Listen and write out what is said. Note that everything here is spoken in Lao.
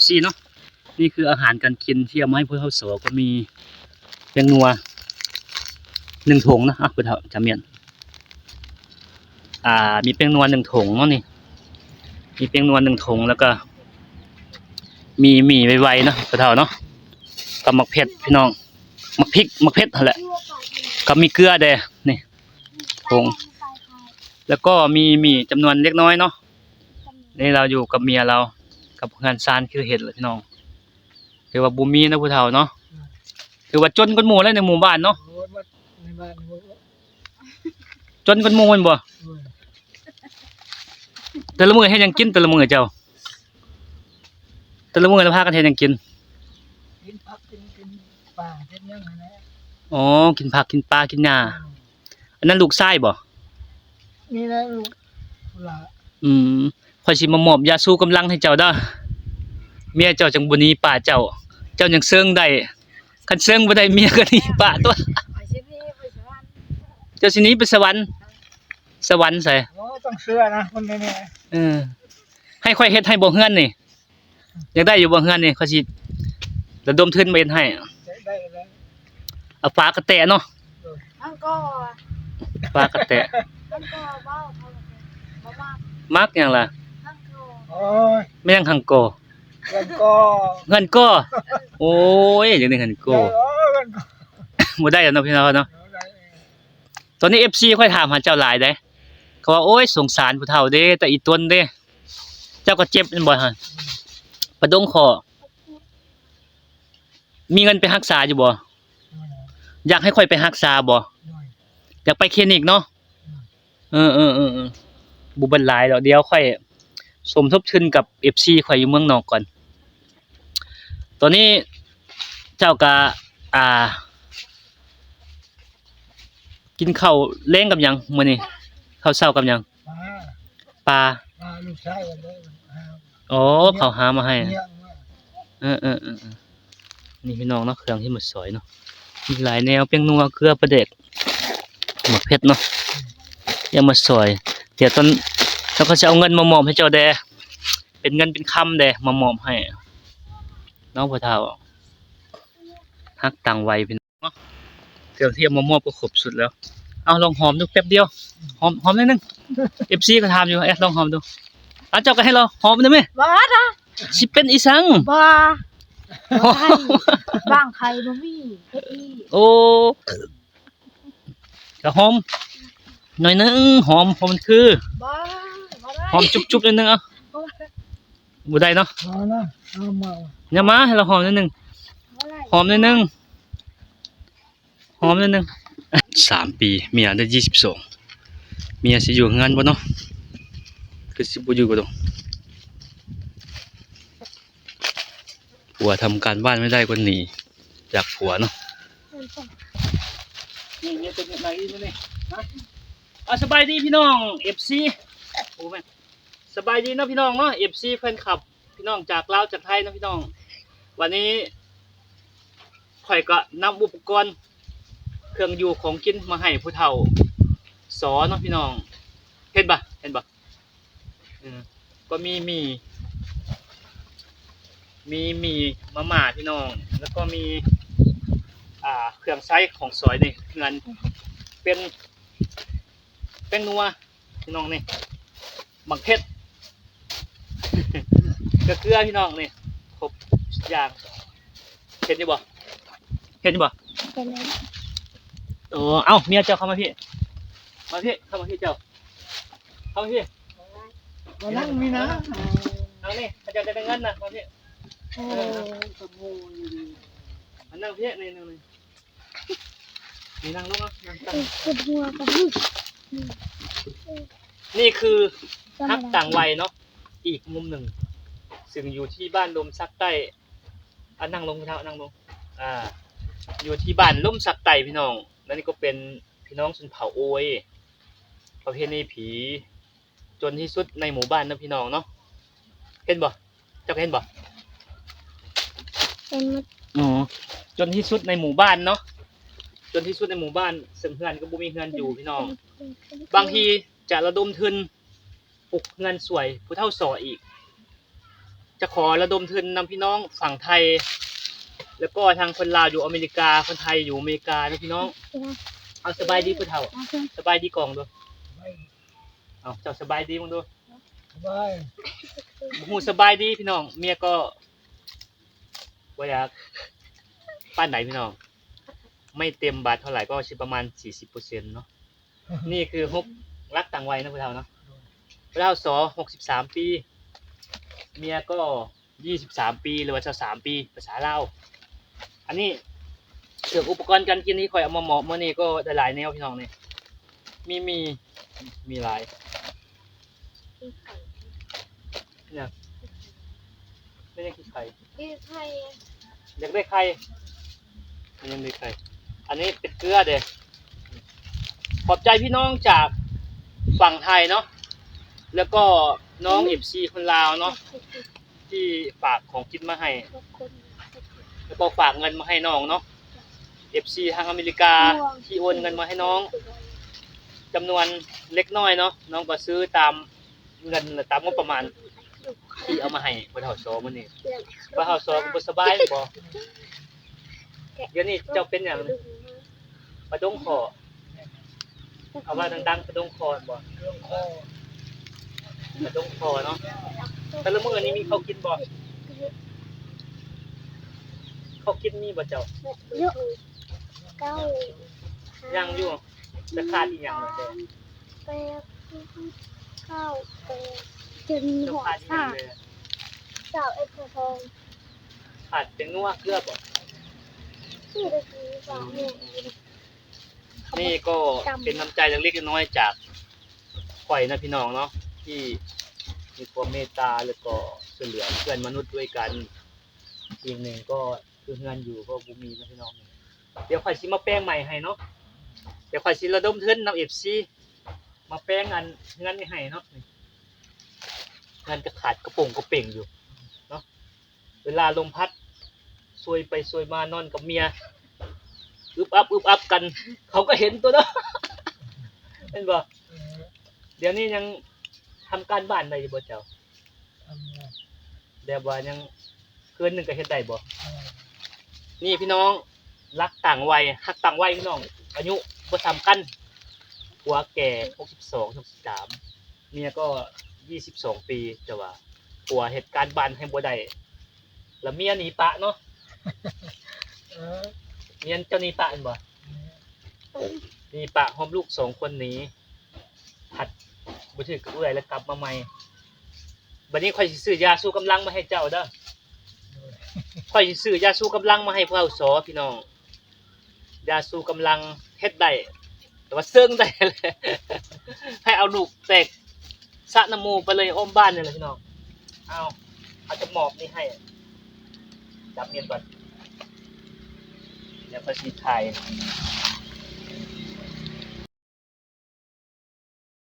ຊີ້ເນາະ ນີ້ຄືອາຫານການກິນທີ່ເອົາມາໃຫ້ພວກເຮົາສອງ ກໍມີແປ້ງນົວໜຶ່ງຖົງເນາະ ອ່ະ ເພິ່ນເອົາຈາມຽນ ອ່າ ມີແປ້ງນົວໜຶ່ງຖົງເນາະນີ້ ມີແປ້ງນົວໜຶ່ງຖົງ ແລ້ວກໍມີໝີ່ໄວໆເນາະ ພໍ່ເຖົ້າເນາະ ກັບໝາກເຜັດພີ່ນ້ອງ ໝາກພິກ ໝາກເຜັດຫັ້ນແຫຼະ ກັບມີເກືອແດ່ນີ້ ຖົງ ແລ້ວກໍມີໝີ່ຈຳນວນເລັກນ້ອຍເນາະ ນີ້ລາວຢູ່ກັບເມຍລາວ ກັບເຮືອນຊານຄືເຫັນແຫຼະພີ່ນ້ອງ ຖືວ່າບໍ່ມີເນາະຜູ້ເຖົ້າເນາະ ຖືວ່າຈົນກວ່າໝູ່ແຫຼະໃນໝູ່ບ້ານເນາະ ໂອ້ຍ ໝົດໃນບ້ານນີ້ໝົດ ຈົນກວ່າໝູ່ແມ່ນບໍ່? ໂດຍ ແຕ່ລະມື້ເຮັດຫຍັງກິນ ແຕ່ລະມື້ເຈົ້າ? ແຕ່ລະມື້ລະພາກັນເຮັດຫຍັງກິນ? ກິນຜັກ ກິນ ກິນປາ ກິນຫຍັງຫັ້ນແຫຼະ ອໍ ກິນຜັກ ກິນປາ ກິນຫຍ້າ ອືມ ອັນນັ້ນລູກຊາຍບໍ່? ນີ້ແຫຼະລູກຫຼ້າ ອືມ ຂ້ອຍຊິມາມອບຢາຊູກຳລັງໃຫ້ເຈົ້າເດີ້ ເມຍເຈົ້າຈັ່ງບໍ່ໜີປະເຈົ້າ ເຈົ້າຍັງເຊິ່ງໄດ້ ຄັນເຊິ່ງບໍ່ໄດ້ເມຍກໍໜີປະຕົວະ ຂ້ອຍຊິໜີໄປສະຫວັນ ເຈົ້າຊິໜີໄປສະຫວັນ ສະຫວັນໃສ? ໂອ້ ຕ້ອງເຊື່ອນະຄົນແທ້ໆ ເອີ ໃຫ້ຂ້ອຍເຮັດໃຫ້ບໍ່ເຮືອນນີ້? ຢາກໄດ້ຢູ່ບໍ່ເຮືອນນີ້? ຂ້ອຍຊິລະດົມທຶນມາເຮັດໃຫ້ ໄດ້ແລ້ວ ເອົາຝາກະແຕະເນາະ ໂດຍ ຮັງກໍ ຝາກະແຕະ ຮັງກໍເວົ້າ ເຂົາບໍ່ມັກ ມັກຫຍັງລະ? ຮັງກໍ ໂອ້ຍ ແມ່ນຫຍັງຮັງກໍ? ເຮືອນກໍ ເຮືອນກໍ ເອີ ໂອ້ຍ ຢາກໄດ້ເຮືອນກໍ ໄດ້ ເອີ ເຮືອນກໍ ບໍ່ໄດ້ແລ້ວເນາະ ພີ່ນ້ອງເນາະ ບໍ່ໄດ້ ຕອນນີ້ເອັຟຊີຂ້ອຍຖາມຫາເຈົ້າຫຼາຍເດ້ ເຂົາວ່າ ໂອ້ຍ ສົງສານຜູ້ເຖົ້າເດ້ ແຕ່ອີຕົນເດ້ ເຈົ້າກໍເຈັບແມ່ນບໍ່ຫັ້ນ? ປະດົງຂໍ້ ມີເງິນໄປຮັກສາຢູ່ບໍ່? ຢາກໃຫ້ຂ້ອຍໄປຮັກສາບໍ່? ຢາກໄປຄລີນິກເນາະ? ເອີໆໆໆ ບໍ່ເບິດຫຼາຍດອກ ດຽວຂ້ອຍສົມທົບທຶນກັບເອັຟຊີຂ້ອຍຢູ່ເມືອງນອກກ່ອນ ຕອນນີ້ເຈົ້າກະ ອ່າ ກິນເຂົ້າແລງກັບຫຍັງມື້ນີ້? ເຂົ້າເຊົ້າກັບຫຍັງ? ປາ ປາ ປາ ລູກຊາຍເພິ່ນເດ້ ໂອ້ ເຂົາຫາມາໃຫ້ ເອີໆໆ ນີ້ພີ່ນ້ອງເນາະ ເຄື່ອງທີ່ມາສອຍເນາະ ມີຫຼາຍແນວ ແປ້ງນົວ ເກືອ ປາແດກ ໝາກເຜັດເນາະ ເອົາມາສອຍ ດຽວຕອນ ແລ້ວກໍຊິເອົາເງິນມາມອບໃຫ້ເຈົ້າແດ່ ເປັນເງິນເປັນຄຳແດ່ ມາມອບໃຫ້ເນາະ ພໍ່ເຖົ້າ ຮັກຕ່າງໄວພີ່ນ້ອງ ເນາະ ເຄື່ອງທີ່ເອົາມາມອບກໍຄົບສຸດແລ້ວ ເອົາລອງຫອມດູແປັບດຽວ ຫອມ ຫອມໜ້ອຍໜຶ່ງ ເອັຟຊີກໍຖາມຢູ່ ເອະ ລອງຫອມດູ ອາ ເຈົ້າກໍໃຫ້ລອງຫອມໄດ້ໄໝ? ບໍ່ນະ ຊິເປັນອີ່ສັງ? ບໍ່ ບໍ່ໄດ້ ບາງໄຂ່ບໍ່ມີ ເຮັດອີ່ ໂອ້ ກະຫອມໜ້ອຍໜຶ່ງ ຫອມ ຫອມມັນຄື ບໍ່ ບໍ່ໄດ້ ຫອມຈຸບໆໜ້ອຍໜຶ່ງ ເອົາ ບໍ່ໄດ້ ບໍ່ໄດ້ເນາະ ບໍ່ນະ ເອົາມາ ຢ່າມາ ໃຫ້ລາວຫອມໜ້ອຍໜຶ່ງ ບໍ່ໄດ້ ຫອມໜ້ອຍໜຶ່ງ ຫອມໜ້ອຍໜຶ່ງ ສາມປີ ເມຍໄດ້ຊາວສອງ ເມຍຊິຢູ່ເຮືອນບໍ່ເນາະ ຄືຊິບໍ່ຢູ່ບໍ່ດອກ ຜົວທຳການບ້ານໄມ່ໄດ້ກໍໜີຈາກຜົວເນາະ ນີ້ເມຍເປັນຈັ່ງໃດມື້ນີ້ ຮະ ອ່າ ສະບາຍດີພີ່ນ້ອງເອັຟຊີ ໂອ້ແມ່ນ ສະບາຍດີເນາະພີ່ນ້ອງເນາະ ເອັຟຊີ ແຟນຄລັບ ພີ່ນ້ອງຈາກລາວຈາກໄທເນາະພີ່ນ້ອງ ວັນນີ້ຂ້ອຍກໍນຳອຸປະກອນເຄື່ອງຢູ່ຂອງກິນມາໃຫ້ຜູ້ເຖົ້າສອເນາະພີ່ນ້ອງ ເຫັນບໍ່ ເຫັນບໍ່ ເອີ ກໍມີໝີ່ ມີໝີ່ມາມ່າພີ່ນ້ອງ ແລ້ວກໍມີ ອ່າ ເຄື່ອງໃຊ້ຂອງສອຍໃນເຮືອນ ເປັນແປ້ງນົວ ພີ່ນ້ອງນີ້ ໝາກເຜັດ ກະເກືອພີ່ນ້ອງນີ້ ຄົບທຸກຢ່າງ ເຫັນຢູ່ບໍ່ ເຫັນຢູ່ບໍ່ ເຫັນແລ້ວ ໂອ້ ເອົ້າ ເມຍເຈົ້າເຂົ້າມາພີ້ ມາພີ້ ເຂົ້າມາພີ້ເຈົ້າ ເຂົ້າມາພີ້ ມານັ່ງນີ້ນະ ນັ່ງນີ້ ເຂົາເຈົ້າຈະໄດ້ເງິນນະ ມາພີ້ ໂອ້ ເອີ ມານັ່ງພີ້ ນີ້ ນີ້ ນີ້ ນີ້ນັ່ງລົງເອົາ ນັ່ງຕັ້ງ ປວດຫົວກັນ ນີ້ຄືຮັກຕ່າງໄວເນາະ ອີກມຸມໜຶ່ງ ຊຶ່ງຢູ່ທີ່ບ້ານລົມສັກໃຕ້ ອ່າ ນັ່ງລົງເຖົ້າ ນັ່ງລົງ ອ່າ ຢູ່ທີ່ບ້ານລົມສັກໃຕ້ພີ່ນ້ອງ ແລະນີ້ກໍເປັນພີ່ນ້ອງຊົນເຜົ່າໂອຍ ປະເພນີຜີ ຈົນທີ່ສຸດໃນໝູ່ບ້ານເນາະພີ່ນ້ອງເນາະ ເຫັນບໍ່ ເຈົ້າກໍເຫັນບໍ່ ເຫັນໝົດ ອໍ ຈົນທີ່ສຸດໃນໝູ່ບ້ານເນາະ ຈົນທີ່ສຸດໃນໝູ່ບ້ານ ເຊິ່ງເຮືອນກໍບໍ່ມີເຮືອນຢູ່ພີ່ນ້ອງ ບາງທີຈະລະດົມທຶນປຸກເຮືອນຊ່ວຍຜູ້ເຖົ້າສອອີກ ຈະຂໍລະດົມທຶນນຳພີ່ນ້ອງຝັ່ງໄທ ແລ້ວກໍທາງຄົນລາວຢູ່ອາເມລິກາ ຄົນໄທຢູ່ອາເມລິກາເນາະພີ່ນ້ອງ. ເອົາ ສະບາຍດີຜູ້ເຖົ້າ ສະບາຍດີກ້ອງດູ. ເອົາ ເຈົ້າສະບາຍດີເບິ່ງດູ. ສະບາຍ ບໍ່ຮູ້ສະບາຍດີພີ່ນ້ອງ. ເມຍກໍບໍ່ຢາກປານໃດພີ່ນ້ອງ. ໄມ່ເຕັມບາດເທົ່າໃດກໍຊິປະມານສີ່ສິບເປີເຊັນເນາະ. ນີ້ຄືຮູບຫຼັກຕັ້ງໄວ້ເນາະ ຜູ້ເຖົ້າເນາະ. ຜູ້ເຖົ້າ ສ ຫົກສິບສາມປີ ເມຍກໍ ຊາວສາມປີ ຫຼືວ່າ ຊາວສາມປີ ພາສາລາວ. ອັນນີ້ເຄື່ອງອຸປະກອນການກິນທີ່ຂ້ອຍເອົາມາມອບມື້ນີ້ກໍໄດ້ຫຼາຍແນວພີ່ນ້ອງນີ້. ມີ ມີ ມີຫຼາຍ. ຫຍັງ? ແມ່ນຫຍັງຄືໄຂ່? ຄືໄຂ່. ຢາກໄດ້ໄຂ່? ມັນຍັງໄດ້ໄຂ່. ອັນນີ້ເປັນເກືອເດ້. ຂອບໃຈພີ່ນ້ອງຈາກຝັ່ງໄທເນາະ ແລ້ວກໍນ້ອງ ເອັຟຊີ ຄົນລາວເນາະ ທີ່ຝາກຂອງກິນມາໃຫ້ ແລ້ວກໍຝາກເງິນມາໃຫ້ນ້ອງເນາະ. ເອັຟຊີ ທາງອາເມລິກາທີ່ໂອນເງິນມາໃຫ້ນ້ອງຈຳນວນເລັກນ້ອຍເນາະ, ນ້ອງກໍຊື້ຕາມເງິນ ແລະ ຕາມງົບປະມານທີ່ເອົາມາໃຫ້ພໍ່ເຖົ້າຊໍມື້ນີ້. ພໍ່ເຖົ້າຊໍກໍບໍ່ສະບາຍແມ່ນບໍ່? ດຽວນີ້ເຈົ້າເປັນຫຍັງ? ປະດົງຄໍ. ເອົາເວົ້າດັງໆ ປະດົງຄໍແມ່ນບໍ່? ປະດົງຄໍເນາະ. ແຕ່ລະມື້ນີ້ມີເຂົ້າກິນບໍ່? ເຂົ້າກິນມີບໍ່ເຈົ້າ? ຍັງຢູ່. ແຕ່ຂາດອີ່ຫຍັງແດ່? ແປດ ເກົ້າ ແປດ ຈະມີຫົວ ຂາດອີ່ຫຍັງແດ່? ຊາວເອັດ ຂອງທອງ. ຂາດແປ້ງນົວ ເກືອບໍ່? ນີ້ກໍເປັນນ້ຳໃຈເລັກໆນ້ອຍໆຈາກຂ້ອຍນະພີ່ນ້ອງເນາະ ທີ່ມີຄວາມເມດຕາ ແລ້ວກໍຊ່ວຍເຫຼືອເພື່ອນມະນຸດດ້ວຍກັນ. ອີກໜຶ່ງກໍຄືເຮືອນຢູ່ກໍບໍ່ມີນະພີ່ນ້ອງ. ດຽວຂ້ອຍຊິມາແປງໃໝ່ໃຫ້ເນາະ. ດຽວຂ້ອຍຊິລະດົມທຶນນຳເອັຟຊີ ມາແປງອັນເຮືອນນີ້ໃຫ້ເນາະ. ເຮືອນກໍຂາດກະປົງກະເປັງຢູ່ເນາະ. ເວລາລົມພັດ ຊ່ວຍໄປຊ່ວຍມານອນກັບເມຍ ອຶບອັບອຶບອັບກັນ ເຂົາກໍເຫັນຕົວະເນາະ ແມ່ນບໍ່? ເອີ ດຽວນີ້ຍັງທຳການບ້ານໄດ້ຢູ່ບໍ່ເຈົ້າ? ທຳແລ້ວ. ແບບວ່າຍັງ ຄືນໜຶ່ງກໍເຮັດໄດ້ບໍ່? ເອີ ນີ້ພີ່ນ້ອງ ຫຼັກຕັ້ງໄວ້ ຮັກຕັ້ງໄວ້ພີ່ນ້ອງ ອາຍຸບໍ່ສ່ຳກັນ. ຜົວແກ່ ຫົກສິບສອງ ຫົກສິບສາມ ເມຍກໍ ຊາວສອງປີ ແຕ່ວ່າຜົວເຮັດການບ້ານໃຫ້ບໍ່ໄດ້ ລະເມຍໜີປະເນາະ. ເອີ ເມຍເຈົ້າໜີປະແມ່ນບໍ່? ເອີ ໜີປະ ຫອບລູກສອງຄົນໜີ ພັດບໍ່ຖືກກັບເອື້ອຍ ລະກັບມາໃໝ່. ບັດນີ້ຂ້ອຍຊິຊື້ຢາຊູກຳລັງມາໃຫ້ເຈົ້າເດີ. ໂດຍ ຂ້ອຍຊິຊື້ຢາຊູກຳລັງມາໃຫ້ພວກເຮົາ ສ ພີ່ນ້ອງ. ຢາຊູກຳລັງເຮັດໄດ້ ແຕ່ວ່າເຊິ່ງໄດ້ແຫຼະ ໃຫ້ເອົາລູກແຕກສະນ້ຳມູໄປເລີຍອ້ອມບ້ານນີ້ແຫຼະພີ່ນ້ອງ. ເອົາ ເຮົາຈະມອບນີ້ໃຫ້ ຈັບເງິນກ່ອນ ແລ້ວຄ່ອຍຊິຖ່າຍ.